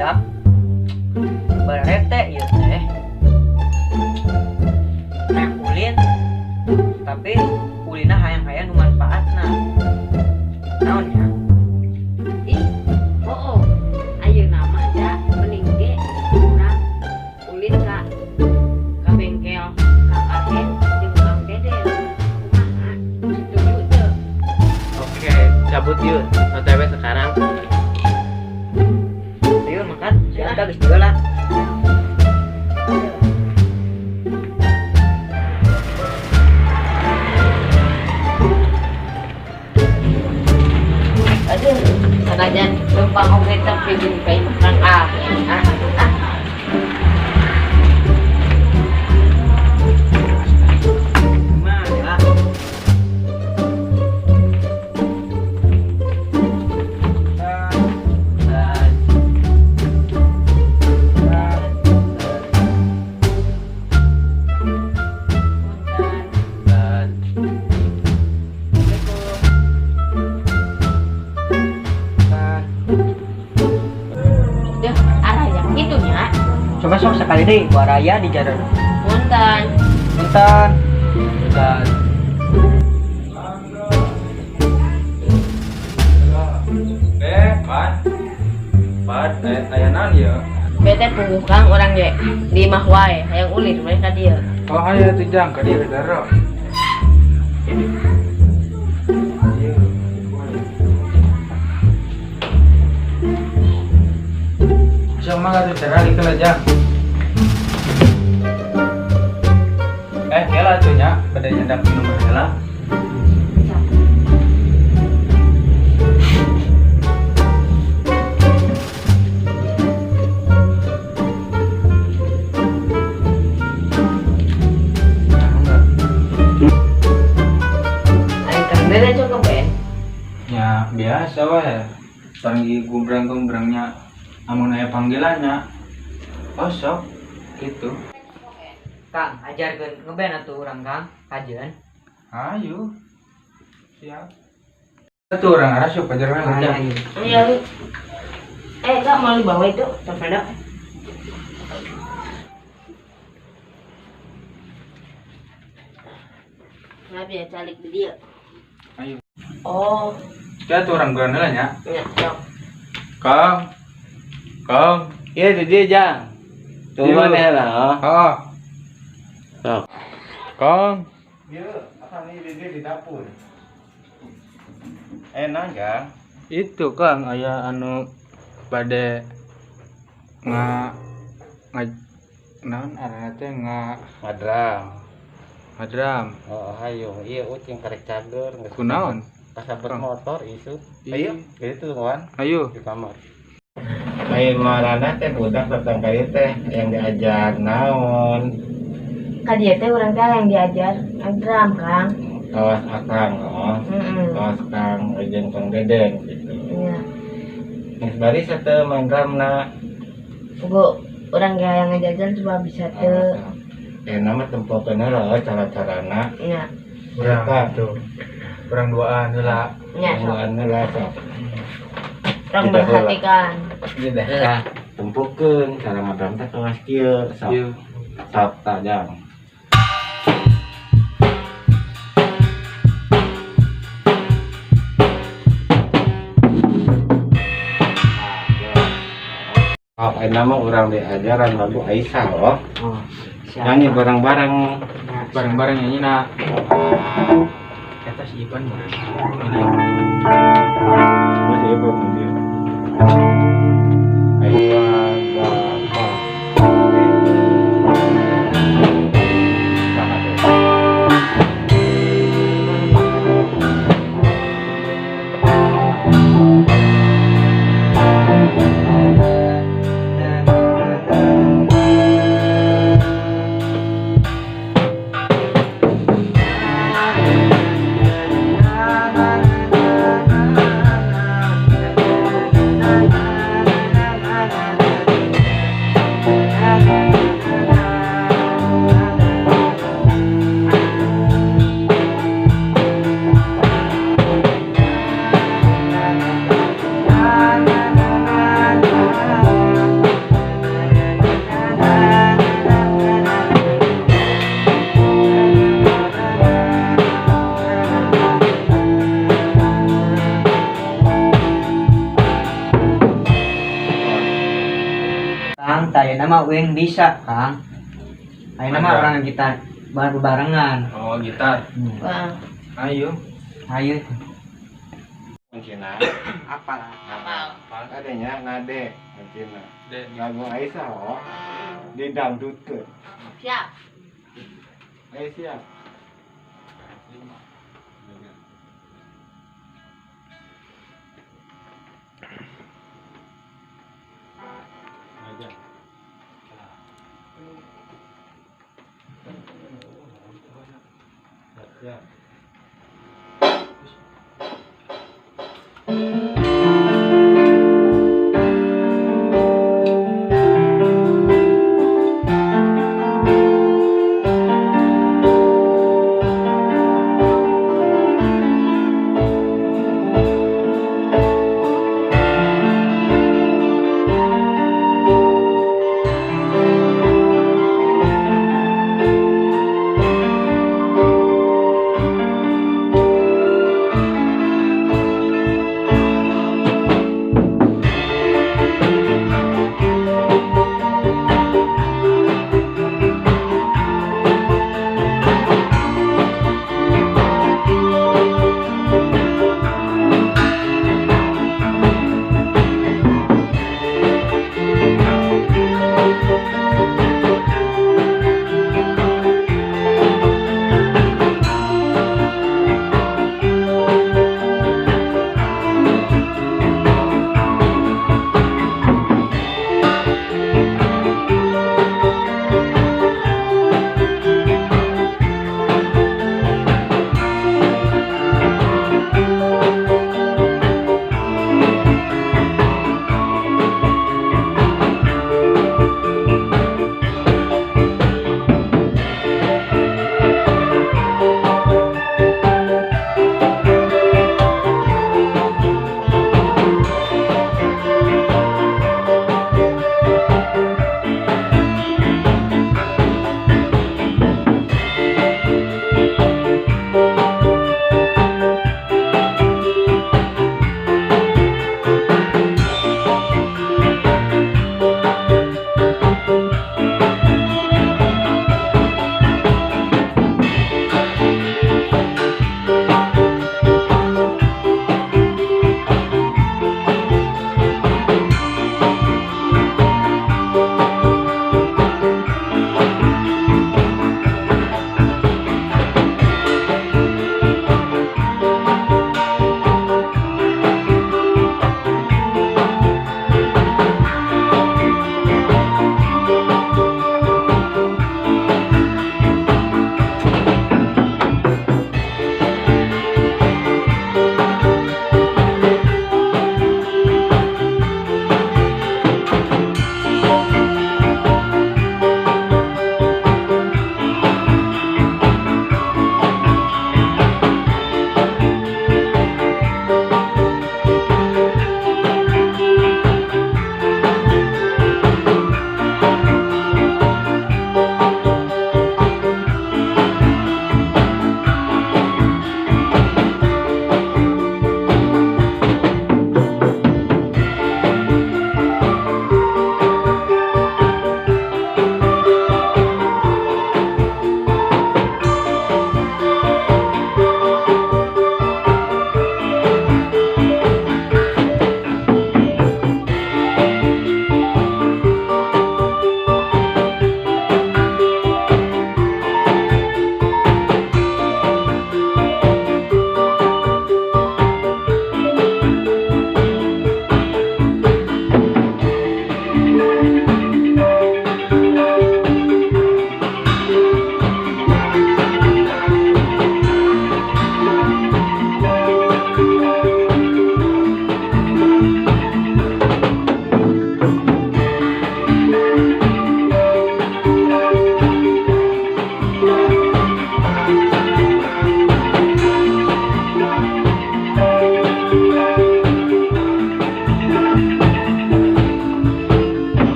Barudak. Barete ieu teh. Hayang ulin. Tapi ulina hayang-hayang nu manfaatna. Naon nya? Ih, oh, ayeuna mah da mending ge urang ulin ka bengkel Kang Ahen jeung Kang Deden. Kumaha? Setuju teu? Oke, cabut yuk. OTW sekarang. Ayo makan. Ya udah geus juga lah. Aduh, sanajan lempang oge tapi jeung ka imah Kang Ahen. Ah, ah. Gimana? Dan Punten. dan Assalamualaikum. Duh, arahnya kitu nya. Coba sok sekali deh, waraya di jalan. Punten. Punten. dan Eh, Pan. Pan, aya naon ieu? Bete puguh Kang urang ge di imah wae hayang ulin we ka dieu. Oh, hayu atuh jang ka dieu daro. Ieu. Sok mangga tuh cara dikeula jang. Eh, kela atuh nya, bade nyandak minum heula. Nah, mangga. Aing Kang Deden cok ngeband. Ya biasa wae. Panggil gumbrang-gumbrangnya amun aya panggilannya. Oh sok gitu. Kang, ajarkeun ngeband atuh urang Kang. Kajeun. Ayo. Siap. Itu orang arasup ajar wae aja. Ayo. Iya. Eh, Kak mau dibawa itu torpedo. Nah, biar calik di dia. Ayo. Oh, Kita tuh orang geura heula nya. ya, sok. Kang. Kang. Iya, di dia jang. Tunggu Iya. mana lah. Oh. Oh. Sok. Kang. Iya, apa nih di di dapur. Enak Kang. Itu Kang aya anu bade nga nga naon arana teh nga Madram. ngadram. Oh, ayo, iya ucing karek cager geus Kunaon? Kasabet Kang. motor isu. Ih. Ayo, itu tungguan Ayo. di kamar. Lain marana teh budak datang ka dieu teh yang diajar naon Ka dieu teh urang teh yang diajar ngedrum, Kang. kawas akang oh. Heeh. Kawas Kang jeung Kang Deden gitu. Iya. Geus baris teu main drumna. Puguh urang ge hayang ngajajan coba bisa teu. Eh nama tempokeun heula cara-carana. Nya, Urang Eta. tuh. Urang duaan heula. nya sok. Tungguan heula sok. Urang Tidak heula. perhatikan. Iya dah. Tempokeun cara ngadram teh kawas kieu sok. Ieu. Sok tajam. Oh, ini mah urang diajaran lagu Aisyah loh. Oh, siap. Nyanyi bareng-bareng. Bareng-bareng nyanyi na. Eta si Ipan meureun. Ini. Masih ibu dia. Aisyah, bapak. Sama tuh. Kang, taya nama uing bisa, Kang. Ayo nama Mangga. orang kita barengan. Oh, gitar. Wah, Ayo. Ayo. Kuncina. Apa lah? apal. Adanya nade kuncina. De. Lagu Aisyah oh. Didangdutkeun. Siap. Ayo siap. 5. Aja. Siap.